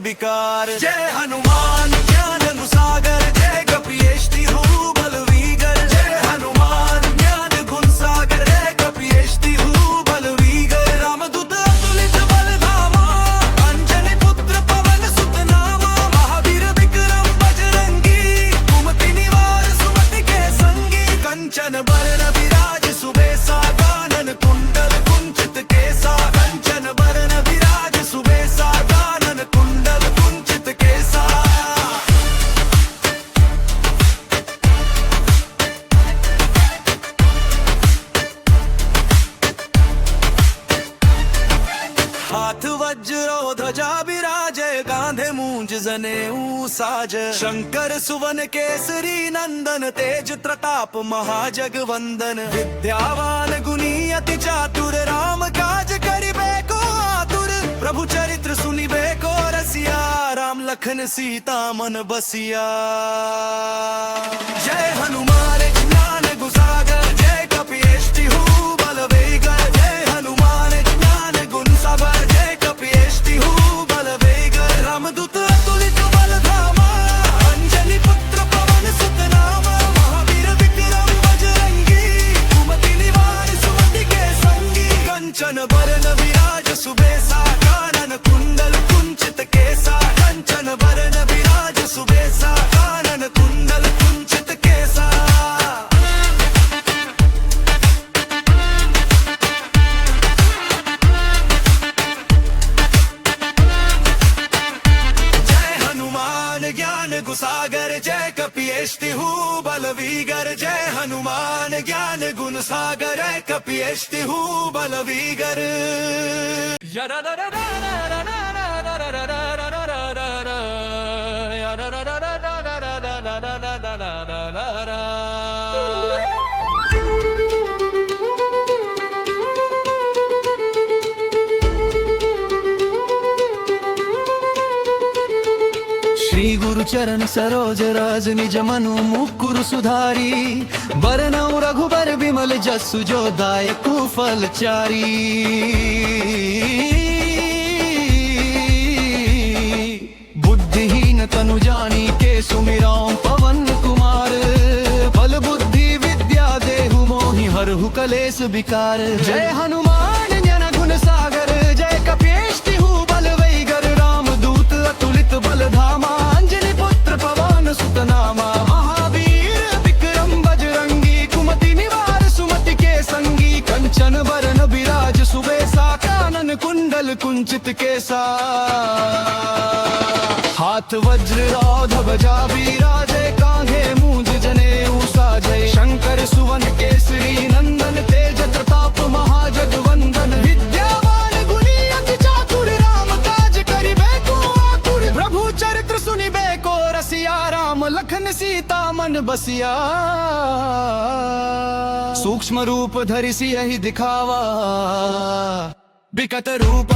विकार। जय हनुमान ज्ञान गुण सागर, जय कपीश तिहु बलवीगर। जय हनुमान ज्ञान गुण सागर, जय कपीश तिहु बलवीगर। रामदूत अतुलित बलधामा, अंजनी पुत्र पवन सुत नामा। महावीर विक्रम बजरंगी, कुमति निवार सुमति के संगी। कंचन बरन विराज सुबेसा, कानन कुंडल कुंचित केसा। कंचन बरन विराज सुबेसा, कानन कुंडल कुंचित केसा। हाथ वज्र ध्वजा विराजे, कांधे मूंज जनेऊ साज। शंकर सुवन केसरी नंदन, तेज प्रताप महाजगवंदन। विद्यावान गुणी अति चातुर, राम काज करिबे को आतुर। प्रभु चरित्र सुनिबे को रसिया, राम लखन सीता मन बसिया। जय हनुमान ज्ञान गुण सागर, जय कपीश तिहु बलवेगर। जय हनुमान ज्ञान गुण सागर, जय कपीश तिहु बलवेगर। रामदूत अतुलित बलधामा, अंजनी पुत्र पवन सुत नामा। महावीर विक्रम बजरंगी, कुमति निवार सुमति के संगी। कंचन बरन विराज सुबेसा, कानन कुंडल कुंचित केसा। कंचन बरन विराज सुबेसा, कानन कुंडल कुंचित केसा। जय हनुमान ज्ञान गुण सागर, जय कपीश तिहु बलवीगर। जय हनुमान ज्ञान गुण सागर, जय कपीश तिहु बलवीगर। श्री गुरु चरण सरोज राज, निज मनु मुकुर सुधारी। बरनउँ रघुबर बिमल जसु जो दायकु फल चारी। बुद्धिहीन तनु जानी के सुमिरौं पवन कुमार। बल बुद्धि विद्या देहु मोहि हरहु कलेस विकार। जय हनुमान ज्ञान गुण सागर, जय कपीश तिहु बल वैगर। राम दूत अतुलित बल धामा, अंजनी पुत्र पवन सुत नामा। महावीर विक्रम बजरंगी, कुमति निवार सुमति के संगी। कंचन बरन विराज सुबेसा, कानन कुंडल कुंचित केसा। हाथ वज्र ध्वजा विराजे, कांधे मूंज जनेऊ साजे। शंकर सुवन केसरी नंदन, तेज प्रताप महाजगवंदन। विद्यावान गुणी अति चातुर, राम काज करिबे को आतुर। प्रभु चरित्र सुनिबे को रसिया, राम लखन सीता मन बसिया। सूक्ष्म रूप धरि सियहि दिखावा, बिकट रूप।